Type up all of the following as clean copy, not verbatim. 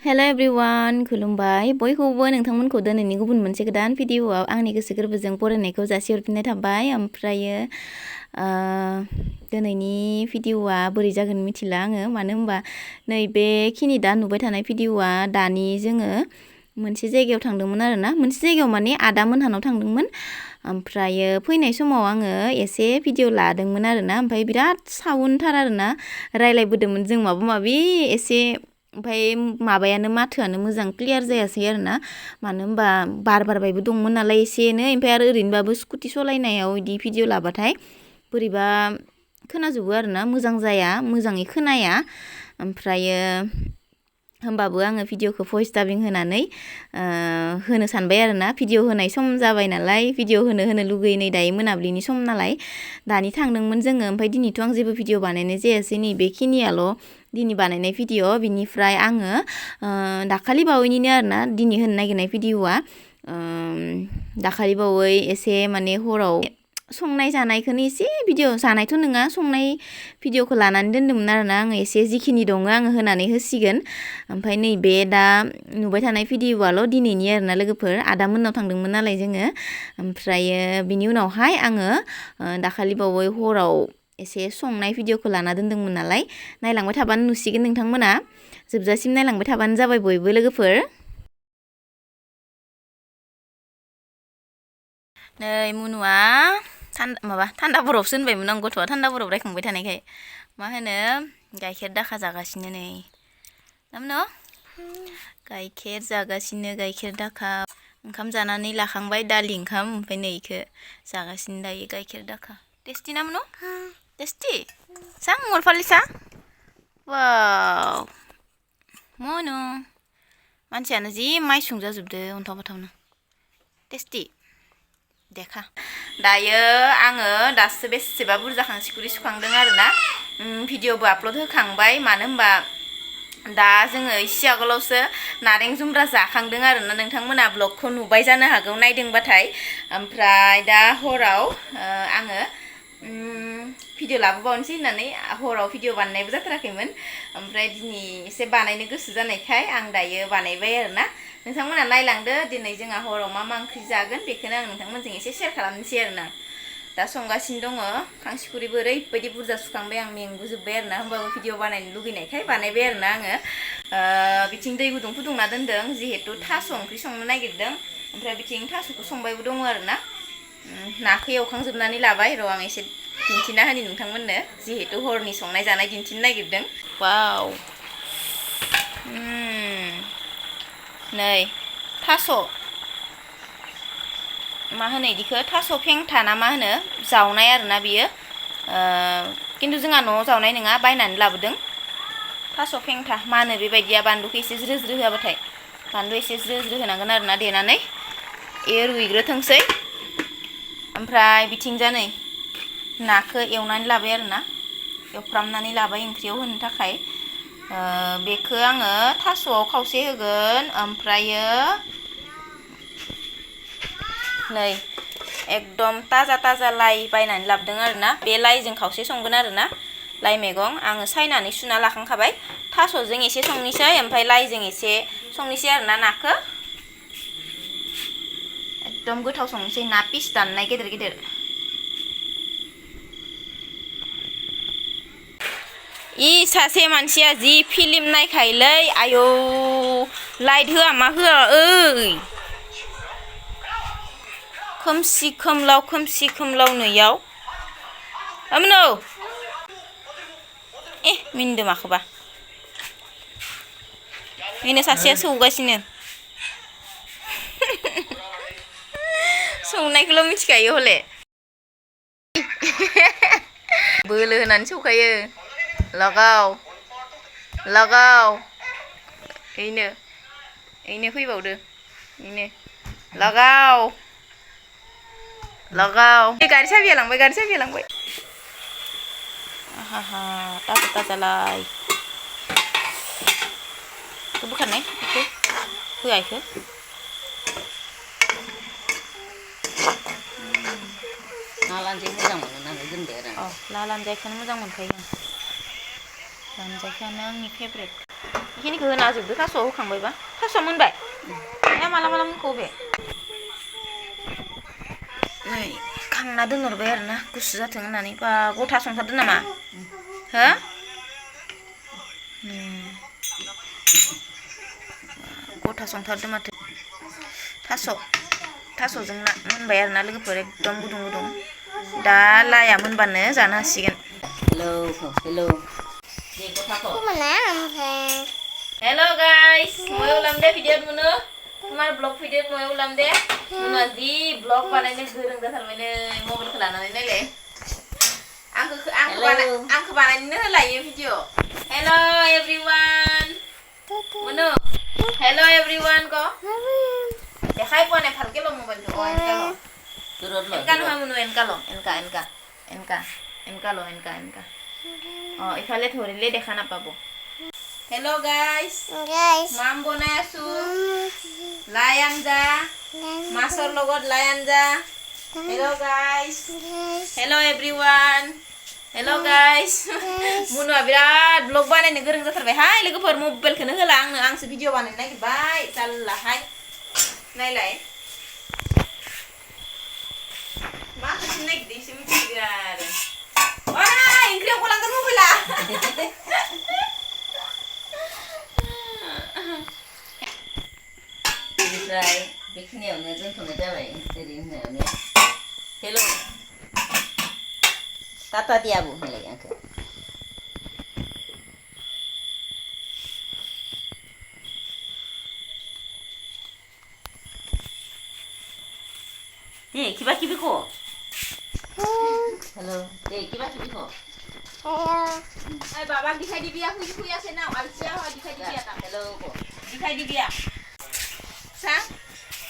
Hello everyone, खुलुमबाय बयखौबो नोंथांमोनखौ दिनैनि गुबुन मोनसे गोदान भिडिअआव आंनि गोसो गोरबोजों बरायनायखौ जासिहरफिननाय थाबाय ओमफ्रायो दिनैनि भिडिअआ बोरै जागोन मिथिला आङो मानो होनबा नैबेखिनि दा नुबाय थानाय भिडिअआ दानि जोङो मोनसे जायगायाव थांदोंमोन आरोना मोनसे जायगायाव माने आदा मोनहानाव थांदोंमोन ओमफ्रायो फैनाय समाव आङो एसे भिडिअ लादोंमोन आरोना ओमफ्राय बिराद साउन्डथार आरोना रायलायबोदोंमोन जों माबा माबि एसे ओमफ्राय माबायानो माथोआनो मोजां क्लियार जायासै आरोना मानो होनबा बार बारबायबो दंमोन नालाय एसेनो ओमफ्राय आरो ओरैनोबाबो स्कुटि सालायनायाव इदि भिडिअ लाबाथाय बोरैबा खोनाजोबो आरोना मोजां जाया मोजाङै खोनाया ओमफ्रायो होमबाबो आङो भिडिअखौ भइस डाबिं होनानै होनो सानबाय आरोना भिडिअ होनाय सम जाबाय नालाय भिडिअ होनो लुगैयो नै दायो मोनाबिलिनि सम नालाय दानि थांदोंमोन जोङो ओमफ्राय दिनैथ' आं जेबो भिडिअ बानायनाय जायासै नै बेखिनियाल' दिनै बानायनाय भिडिअ बिनिफ्राय आङो दाखालि बावैनिनो आरोना दिनै होनो नागिरनाय भिडिअआ दाखालि बावै एसे माने हराव संनाय जानायखौनो एसे भिडिअ जानायथ' नङा संनाय भिडिअखौ लानानै दोन्दोंमोन आरोना आङो एसे जिखिनि दङ आङो होनानै होसिगोन ओमफ्राय नैबे दा नुबाय थानाय भिडिअआल' दिनैनि आरोना लोगोफोर आदामोननाव थांदोंमोन नालाय जोङो ओमफ्रायो बिनि उनावहाय आङो दाखालि बावै हराव एसे संनाय भिडिअखौ लाना दोन्दोंमोन नालाय नायलांबाय थाबानो नुसिगोन नोंथांमोना जोबजासिम नायलांबाय थाबानो जाबाय बयबो लोगोफोर नै मुनुआ थान्दा बरफसो होनबायमोन आं गथ'आ थान्दा बरफ रायखांबाय थानायखाय मा होनो गाइखेर दाखा जागासिनो नै नामनो गाइखेर जागासिनो गाइखेर दाखा ओंखाम जानानै लाखांबाय दालि ओंखाम ओमफ्राय नै इखो जागासिनो दायो गाइखेर दाखा टेस्टि नामनो टेस्टि sang ngolfalisa wow मनु मानसियानो जि माइसुं जाजोबदो अन्थाव बाथावनो टेस्टि देखा दायो आङो दासो बेसेबा बुरजा खांसिखुरि सुखांदों आरोना भिडिअबो आपल'ड होखांबाय मानो होनबा दा जोङो इसे आगोलावसो नारें जुमब्रा जाखांदों आरोना नोंथांमोना ब्लगखौ नुबाय जानो हागौ नायदोंबाथाय ओमफ्राय दा हराव आङो भिडिअ लाबोबावनोसै होननानै हराव भिडिअ बानायनायबो जाथाराखैमोन ओमफ्राय दिनै एसे बानायनो गोसो जानायखाय आं दायो बानायबाय आरोना नोंथांमोना नायलांदो दिनै जोंहा हराव मा ओंख्रि जागोन बेखौनो आं नोंथांमोनजों एसे शेयार खालामनोसै आरोना दा संगासिनो दङ खांसिखुरिबो ओरैबायदि बुरजा सुखांबाय आं मेंबोजोब्बाय आरोना होमबाबो भिडिअ बानायनो लुगैनायखाय बानायबाय आरोना आङो बिथिं दै गुदुं फुदुंना दोन्दों जिहेथु थास' ओंख्रि संनो नागिरदों ओमफ्राय बिथिं थास'खौ संबायबो दङ आरोना नाखौ एवखांजोबनानै लाबाय र' आं एसे दिन्थिना होनि नोंथांमोननो जिहेतु हरनि संनाय जानाय दिन्थिनो नागिरदों वाव नै थास' मा होनो इदिखौ थास' फेंथा ना मा होनो जावनाय आरोना बियो खिन्थु जोंहा न'आव जावनाय नङा बायनानै लाबोदों थास' फेंथा मा होनो बेबायदिया बानलुखौ एसे ज्रो ज्रो होआबाथाय बानलु एसे ज्रो ज्रो होनांगोन आरोना देनानै रुइग्रोथोंसै ओमफ्राय बिथिंजा नै नाखौ एवनानै लाबाय आरोना एवफ्रामनानै लाबाय ओंख्रियाव होनो थाखाय बेखौ आङो थास'आव खावसे होगोन ओमफ्रायो नै एकदम ताजा ताजा लाइ बायनानै लाबोदों आरोना बे लाइजों खावसे संगोन आरोना लाइ मैगं आङो सायनानै सुना लाखांखाबाय थास'जों एसे संनोसै ओमफ्राय लाइजों एसे संनोसै आरोना नाखौ एकदम गोथाव संनोसै ना पिस दाननाय गेदेर गेदेर इ सासे मानसिया जि फिल्म नायखायोलै आयौ लाइट होआ मा होआ ओइ खोमसि खोमलाव नैयाव आमनो मिन्दो माखोबा बेनो सासेया सौगासिनो संनायखौल' मिथिखायो हले बोलो होनानै सौखायो लगाव ऐनो फैबावदो ऐनो लगाव गारि साबिया लांबाय आहा ताजा लाइ बोखारनाय बेखौ होआ इखौ ना लानजाय मोजां मोनो नालाय दोनबाय आरो ला लानजायखौनो मोजां मोनखायो आं लानजायखौनो आंनि फेभरेट बेखिनिखौ होना जोबदो थास'आव होखांबायबा थास'आ मोनबाय माला मोनखौ बे नै खांना दोनहरबाय आरोना गुसु जाथों होननानै बा गथा संथारदों नामा हो गथा संथारदों माथो थास'जों ना मोनबाय आरोना लोगोफोर एकदम गुदुं गुदुं दा लाया मोनबानो जानो हासिगोन हेलो गाइस मैं उलाम दे भिडियो मुनो तुम्हारे ब्लॉग भिडियो मैं उलाम दे मुना जी ब्लॉग बानायनो गोरों जाथारबायनो मबाइलखौ लानानै नायलाय आंखौ बानायनो होलायो भिडियो हेलो एवरीवन मुनो हेलो एवरीवन को देखाय पाने ভালকে লো মোবাইল তো এনকা নহয় মুনো এনকা লো এনকা লো ইফালে ধৰিলে দেখা নাপাব हेलो गाइस माम बनाय आसु লাই আঞ্জা মাছৰ লগত লাই আঞ্জা hello guys hello everyone hello guys मुनुआ बिराद ब्लॉग बानायनो गोरों जाथारबाय हाय लोगोफोर मबाइलखौनो होला आंसो भिडिअ बानायनो नागिरबाय जाल्लाहाय नायलाय मा होनो नागिरदों एसे मिथिगौ आरो ओंख्रियाव गलांगोन मबाइला बेनिफ्राय बेखिनियावनो दोनथ'नाय जाबाय ओरै होननायावनो हेल' टाटा दियाबो होनलाय आंखौ दे किबा किबिखौ हेल' दे किबा किबिखौ बाबा दिखाई दिबिया हुई আছে ना अलसिया হয় दिखाई दिबिया का हेलो दिखाई दिबिया सा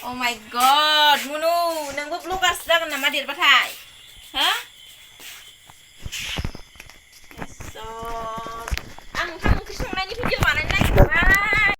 ओ माय गॉड मुनु नोंबो ब्लगारसो जागोन नामा देरबाथाय हो